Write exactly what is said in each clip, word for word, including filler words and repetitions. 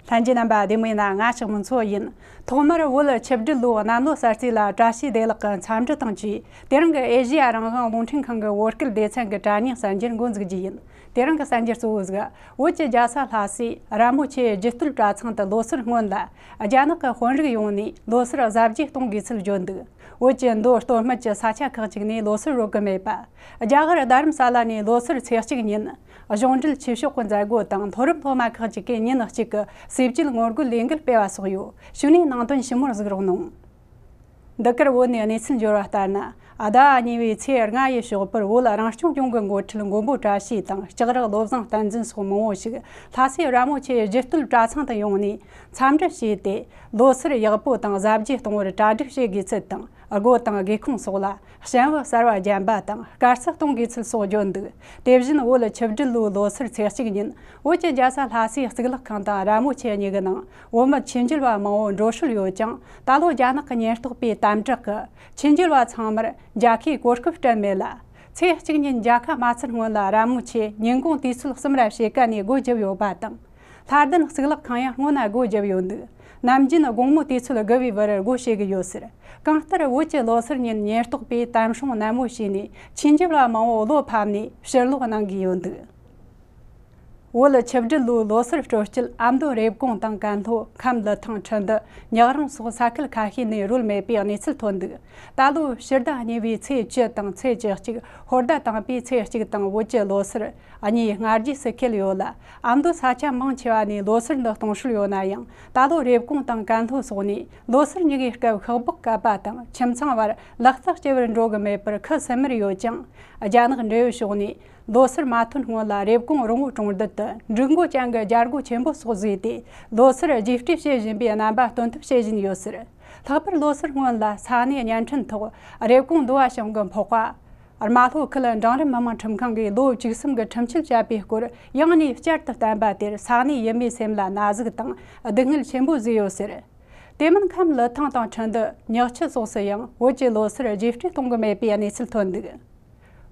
ལྷན་རྒྱས་རྣམ་པ་བདེ་མོ་ཡིན་ན། ང་ཞག་མུན་ཚོ་ཡིན། ཐོག་མར་བོད་ཆིབས་བསྒྲིལ་ལོའི་གནམ་ལོ་གསར་ཚེས་ལ་བཀྲ་ཤིས་བདེ་ལེགས་ཀྱི་འཚམས་འདྲི་དང་བཅས། དེ་རིང་གི་ཨེ་ཤེ་ཡ་རང་དབང་རླུང་འཕྲིན་ཁང་གི་བོད་སྐད་སྡེ་ཚན་གྱི་དྲ་བརྙན་གསར་འགྱུར་འགོ་འཛུགས་རྒྱུ་ཡིན། དེ་རིང་གི་གསར་འགྱུར་གཙོ་བོ་ཟིག་བོད་ཀྱི་རྒྱལ་ས་ལྷ་སའི་ར་མོ་ཆེ་རྒྱུ་སྟོད་གྲྭ་ཚང་དུ་ལོ་སར་སྔོན་ལ། རྒྱ་ནག་གི་དཔོན་རིགས་ཡོངས་ནས་ལོ་སར་གཟབ་རྒྱས་གཏོང་དགོས་ཚུལ་བརྗོད་འདུག་བོད་ཀྱི་མདོ་སྟོད་སྨད་ཀྱི་ས་ཆ་ཁག་ཅིག་ནས་ལོ་སར་རོལ་གི་མེད་པ། རྒྱ་གར་རྡ་རམ་ས་ལ་ནས་ལོ་སར་ཚེས་གཅིག་ཉིན། གཞུང་འབྲེལ་ཆོས་ཕྱོགས་ཀྱི་མཛད་སྒོ་དང་མཐོ་རིམ་སློབ་མ་ཁག་ཅིག་གིས་ཉིན་གཅིག་གི་ཟས་བཅད་ངོ་རྒོལ་ལས་འགུལ་སྤེལ་བ་སོགས་ཡོད། གཞུག་ནས་ནང་དོན་ཞིབ་མོར་གཟིགས་རོགས་གནང་། འདི་གར་བོད་ནས་གནས་ཚུལ་འབྱོར་བ་ལྟར་ན། ཟླ་བ་གཉིས་པའི་ཚེས་ལྔ་ཡི་ཞོགས་པར་བོད་རང་སྐྱོང་ལྗོངས་ཀྱི་འགོ་ཁྲིད་མགོན་པོ་བཀྲ་ཤིས་དང་ལྕགས་རི་བློ་བཟང་བསྟན་འཛིན་སོགས་མང་བོ་ཞིག་ལྷ་སའི་ར་མོ་ཆེ་རྒྱུ་སྟོད་གྲྭ་ཚང་དུ་ཡོང་ནས་འཚམས་འདྲི་བྱས་ཏེ། ལོ་སར་ཡག་པོ་དང་གཟབ་རྒྱས་གཏོང་བར་གྲ་སྒྲིག་བྱེད་དགོས་ཚུལ་དང་། སྒོ་དང་སྒེའུ་ཁུང་སོགས་ལ་ཞལ་བུ་གསར་བ་བརྒྱན་པ་དང་དཀར་རྩི་གཏོང་དགོས་ཚུལ་སོགས་བརྗོད་འདུག་དེ་བཞིན་བོད་ཆིབས་བསྒྲིལ་ལོའི་ལོ་སར་ཚེས་གཅིག་ཉིན་བོད་ཀྱི་རྒྱལ་ས་ལྷ་སའི་གཙུག་ལག་ཁང་དང་ར་མོ་ཆེ་གཉིས་ཀྱི་ནང་བོད་མི་ཆོས་འབྱོར་བ་མང་བོ་འགྲོ་སྲོལ་ཡོད་ཀྱང་། ད་ལོ་རྒྱ་ནག་གི་ཉེན་རྟོག་པས་དམ་དྲག་གིས་ཆོས་འབྱོར་བ་ཚང་མར་མཇལ་ཁའི་གོ་སྐབས་སྤྲད་མེད་ལ། ཚེས་གཅིག་ཉིན་མཇལ་ཁ་མ་ཚར་སྔོན་ལ་ར་མོ་ཆེ་ཉིན་གུང་དུས་ཚོད་གསུམ་ར་ཕྱེད་ཀ་ནས་སྒོ་བརྒྱབ་ཡོད་པ་དང་། ལྷ་ལྡན་གཙུག་ལག་ཁང་ཡང་སྔོན་ན་སྒོ་བརྒྱབ་ཡོད་འདུག་ནམ་རྒྱུན་དགོང་མོ་དུས་ཚོད་དགུ་པའི་བར་སྒོ་ཕྱེ་གི་ཡོད་ཟེར། གང་ལྟར་བོད་ཀྱི་ལོ་སར་ཉིན་ཉེན་རྟོག་པས་དམ་སྲུང་ནན་མོ་བྱས་ནས་ཆོས་འབྱོར་བ་མང་བོ་བློ་ཕམ་ནས་ཕྱིར་ལོག་གནང་གི་ཡོད་འདུག་བོད་ཆིབས་བསྒྲིལ་ལོའི་ལོ་སར་སྤྲོ་སྐྱིད་ཨ་མདོ་རེབ་གོང་དང་ཀན་ལྷོ། ཁམས་ལི་ཐང་ཁྲི་འདུ། ཉག་རོང་སོགས་ས་ཁུལ་ཁ་ཤས་ནས་རོལ་མེད་པའི་གནས་ཚུལ་ཐོན་འདུག་ད་ལོ་ཕྱི་ཟླ་གཉིས་པའི་ཚེས་བཅུ་དང་ཚེས་བཅུ་གཅིག་ཧོར་ཟླ་དང་པོའི་ཚེས་གཅིག་དང་བོད་ཀྱི་ལོ་སར་གཉིས་སྔ་རྗེས་སུ་འཁེལ་ཡོད་ལ། ཨ་མདོའི་ས་ཆ་མང་ཆེ་བ་ནས་ལོ་སར་འདི་གཏོང་སྲོལ་ཡོད་ན་ཡང་། ད་ལོ་རེབ་གོང་དང་ཀན་ལྷོ་སོགས་ནས་ལོ་སར་ཉིན་གྱི་སྐབས་ཤོག་སྦག་བཀབ་པ་དང་ཁྱིམ་ཚང་བར་ལག་རྟགས་སྐྱེལ་བར་འགྲོ་གི་མེད་པར་ཁུ་སིམ་མེར་ཡོད་ཀྱང་། རྒྱ་ནག་འབྲེལ་ཡོད་ཕྱོགས་ནས་ལོ་སར་མ་ཐོན་སྔོན་ལ་རེབ་གོང་རོང་བོ་གྲོང་རྡལ་དུ་འབྲུག་མགོ་ཅན་གྱི་རྒྱལ་སྒོ་ཆེན་པོ་སོགས་བཟོས་ཏེ། ལོ་སར་རྒྱས་སྤྲོས་བྱེད་བཞིན་པའི་རྣམ་པ་སྟོན་ཐབས་བྱེད་བཞིན་ཡོད་ཟེར། ལྷག་པར་ལོ་སར་སྔོན་ལ་ས་གནས་བརྙན་འཕྲིན་ཐོག་རེབ་གོང་འདུལ་བ་བྱུང་གི་འཕགས་པ། རྨ་ལྷོ་ཁུལ་འབྲིང་རིམ་མི་དམངས་ཁྲིམས་ཁང་གིས་ལོ་བཅུ་གསུམ་གྱི་ཁྲིམས་གཅོད་བྱས་པའི་སྐོར་ཡང་ནས་བསྐྱར་དུ་བསྟན་པ་དེར་ས་གནས་ཡུལ་མིའི་སེམས་ལ་ན་ཟུག་དང་སྡུག་བསྔལ་ཆེན་པོ་བཟོས་ཡོད་ཟེར། དེ་མིན་ཁམས་ལི་ཐང་དང་ཁྲི་འདུ། ཉག་ཆུ་སོགས་སུ་ཡང་བོད་ཀྱི་ལོ་སར་རྒྱས་སྤྲོས་གཏོང་གི་མེད་པའི་གནས་ཚུལ་ཐོན་འདུག་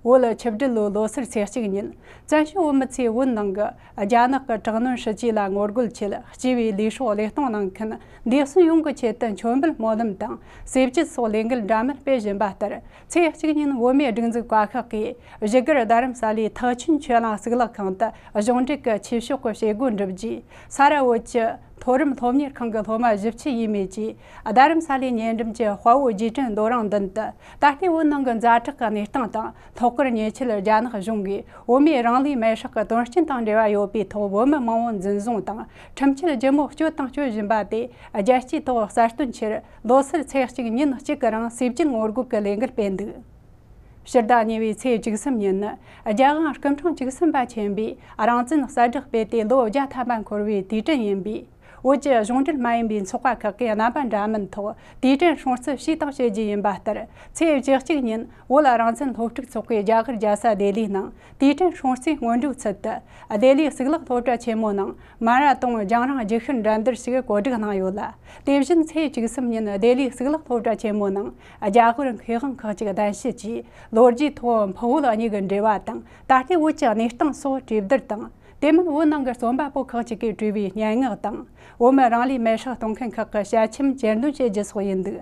བོད་ཆིབས་བསྒྲིལ་ལོའི་ལོ་སར་ཚེས་གཅིག་ཉིན། བཙན་བྱོལ་བོད་མི་ཚོས་བོད་ནང་གི་རྒྱ་ནག་གི་དྲག་གནོན་སྲིད་ཇུས་ལ་ངོ་རྒོལ་ཆེད་སྤྱི་པའི་ལས་སྲོག་བློས་གཏོང་གནང་མཁན་འདས་གསོན་ཡོངས་ཀྱི་ཆེད་དུ་མཆོད་འབུལ་སྨོན་ལམ་དང་ཟས་བཅད་སོགས་ལས་འགུལ་འདྲ་མིན་སྤེལ་བཞིན་པ་ལྟར། ཚེས་གཅིག་ཉིན་བོད་མིའི་སྒྲིག་འཛུགས་བཀའ་ཤག་གིས་བཞུགས་སྒར་རྡ་རམ་ས་ལའི་ཐེག་ཆེན་ཆོས་གླིང་གཙུག་ལག་ཁང་དུ་གཞུང་འབྲེལ་གྱི་ཆོས་ཕྱོགས་ཀྱི་བྱེད་སྒོ་འགྲུབ་རྗེས། ས་ར་བོད་ཀྱི་མཐོ་རིམ་སློབ་གཉེར་ཁང་གི་སློབ་མ་བཞི་བཅུ་ཡས་མས་ཀྱིས་རྡ་རམ་ས་ལའི་ཉེ་འགྲམ་གྱི་དཔའ་བོ་རྗེས་དྲན་རྡོ་རིང་མདུན་དུ། ད་ལྟའི་བོད་ནང་གི་ཛ་དྲག་གི་གནས་སྟངས་དང་། ལྷག་པར་ཉེ་ཆར་རྒྱ་ནག་གཞུང་གིས་བོད་མིའི་རང་ལུས་མེར་སྲེག་གི་དོན་རྐྱེན་དང་འབྲེལ་བ་ཡོད་པའི་ཐོག་བོད་མི་མང་བོ་འཛིན་བཟུང་དང་ཁྲིམས་ཆད་ལྗིད་མོ་གཅོད་དང་གཅོད་བཞིན་པ་དེ། རྒྱལ་སྤྱིའི་ཐོག་གསལ་སྟོན་ཆེད་ལོ་སར་ཚེས་གཅིག་ཉིན་གཅིག་གི་རིང་ཟས་བཅད་ངོ་རྒོལ་གྱི་ལས་འགུལ་སྤེལ་འདུག་ཕྱི་ཟླ་གཉིས་པའི་ཚེས་བཅུ་གསུམ་ཉིན་ནི་རྒྱལ་དབང་སྐུ་ཕྲེང་བཅུ་གསུམ་པ་ཆེན་པོས་རང་བཙན་གསལ་བསྒྲགས་སྤེལ་ཏེ་ལོ་བརྒྱ་ཐམ་པ་འཁོར་བའི་དུས་དྲན་ཡིན་པས། བོད་ཀྱི་གཞུང་འབྲེལ་མ་ཡིན་པའི་ཚོགས་པ་ཁག་གིས་རྣམ་པ་འདྲ་མིན་ཐོག་དུས་དྲན་སྲུང་བརྩི་ཞུས་དང་བྱེད་རྒྱུ་ཡིན་པ་ལྟར། ཚེས་བཅུ་གཅིག་ཉིན་བོད་རང་བཙན་སློབ་ཕྲུག་ཚོགས་པས་རྒྱ་གར་རྒྱལ་ས་ལྡི་ལིའི་ནང་དུས་དྲན་སྲུང་བརྩིའི་སྔོན་འགྲོའི་ཚུལ་དུ། ལྡི་ལིའི་གཙུག་ལག་སློབ་གྲྭ་ཆེན་མོའི་ནང་མ་ར་དང་རྒྱང་རིང་རྒྱུག་ཤར་འགྲན་བསྡུར་ཞིག་གོ་སྒྲིག་གནང་ཡོད་ལ། དེ་བཞིན་ཚེས་བཅུ་གསུམ་ཉིན་ལྡི་ལིའི་གཙུག་ལག་སློབ་གྲྭ་ཆེན་མོའི་ནང་རྒྱ་ཧོར་མཁས་དབང་ཁག་ཅིག་གདན་ཞུས་ཀྱིས་ལོ་རྒྱུས་ཐོག་འཕགས་བོད་གཉིས་ཀྱི་འབྲེལ་བ་དང་། ད་ལྟའི་བོད་ཀྱི་གནས་སྟངས་སོགས་གྲོས་བསྡུར་དང་། དེ་མིན་བོད་ནང་གི་རྩོམ་པ་པོ་ཁག་ཅིག་གིས་བྲིས་པའི་སྙན་ངག་དང་། བོད་མི་རང་ལུས་མེར་སྲེག་གཏོང་མཁན་ཁག་གི་ཞལ་ཆེམས་གྱེར་འདོན་བྱེད་རྒྱུ་སོགས་ཡིན་འདུག་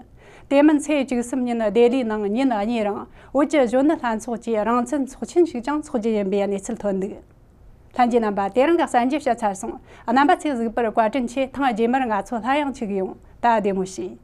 དེ་མིན་ཚེས་བཅུ་གསུམ་ཉིན་ལྡི་ལིའི་ནང་ཉིན་གཉིས་རིང་བོད་ཀྱི་གཞོན་ནུ་ལྷན་ཚོགས་ཀྱིས་རང་བཙན་ཚོགས་ཆེན་ཞིག་ཀྱང་འཚོགས་རྒྱུ་ཡིན་པའི་གནས་ཚུལ་ཐོན་འདུག་ལྷན་རྒྱས་རྣམ་པ། དེ་རིང་གི་གསར་འགྱུར་བཤད་ཚར་སོང་། རྣམ་པ་ཚོས་གཟིགས་པར་བཀའ་དྲིན་ཆེ། ཐེངས་རྗེས་མར་ང་ཚོ་སླར་ཡང་མཇལ་གི་ཡོང་། ད་བདེ་མོ་བྱོས།